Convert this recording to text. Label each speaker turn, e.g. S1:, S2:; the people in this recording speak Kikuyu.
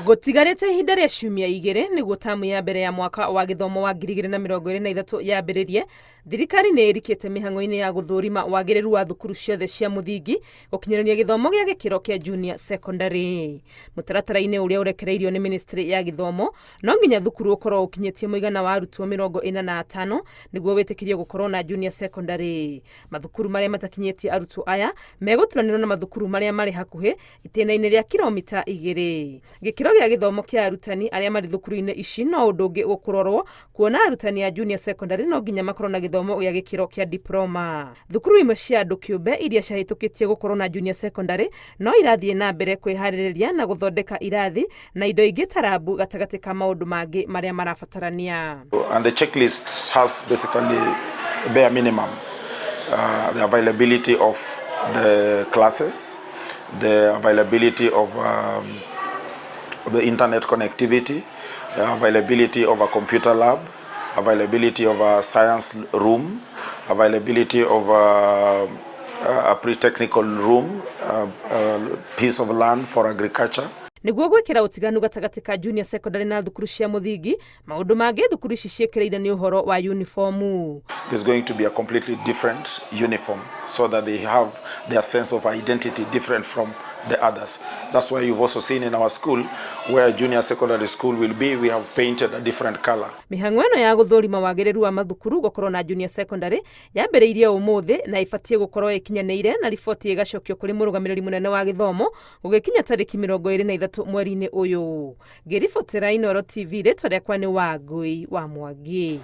S1: Gũtigarĩte ihinda rĩa ciumia 2 nĩguo tamu ya mbere ya mwaka wa gĩthomo wa 2023 yambĩrĩrie, thirikari nĩ ĩrikĩte mĩhang'o-inĩ ya gũthũrima wagĩrĩru wa thukuru ciothe cia mũthingi gũkinyĩrĩria gĩthomo gĩa gĩkĩro kĩa junior secondary. Mũtaratara-inĩ ũrĩa ũrekereirio nĩ ministry ya gĩthomo, no nginya thukuru ũkorwo ũkinyĩtie mũigana wa arutwo 45 nĩguo wĩtĩkĩrio gũkorwo na junior secondary. Mathukuru marĩa matakinyĩtie arutwo aya megũturanĩrwo na mathukuru marĩa marĩ hakuhĩ itĩna-inĩ rĩa kiromita 2. Gĩkĩro gĩa gĩthomo kĩa arutani arĩa marĩ thukuru-inĩ ici no ũndũ ũngĩ ũkũrorwo, kuona arutani a junior secondary no nginya makorwo na gĩthomo gĩa gĩkĩro kĩa diploma. Thukuru imwe cia andũ kĩũmbe iria ciahĩtũkĩtie gũkorwo na junior secondary no irathiĩ na mbere kwĩharĩrĩria na gũthondeka irathi na indo ingĩ ta rambu gatagatĩ ka maũndũ mangĩ marĩa marabatarania.
S2: And the checklist has basically bare minimum, the availability of the classes, the availability of the internet connectivity, the availability of a computer lab, availability of a science room, availability of a pre-technical room, a piece of land for agriculture.
S1: Nĩguo gwĩkĩra ũtiganu gatagatĩ ka junior secondary na thukuru cia mũthingi, maũndũ mangĩ thukuru ici ciĩkĩrĩire nĩ ũhoro wa uniformu.
S2: There's going to be a completely different uniform so that they have their sense of identity different from the others. That's why you've also seen in our school, where junior secondary school will be, we have painted a different color.
S1: Mĩhang'o ĩno ya gũthũrima wagĩrĩru wa mathukuru gũkorwo na junior secondary yambĩrĩirie ũmũthĩ na ĩbatiĩ gũkorwo ĩkinyanĩire na riboti ĩgacokio kũrĩ mũrũgamĩrĩri mũnene wa gĩthomo gũgĩkinya tarĩki 23 mweri-inĩ ũyũ. Ngĩribotera Inooro TV, rĩtwa rĩakwa nĩ Wangũi wa Mwangi.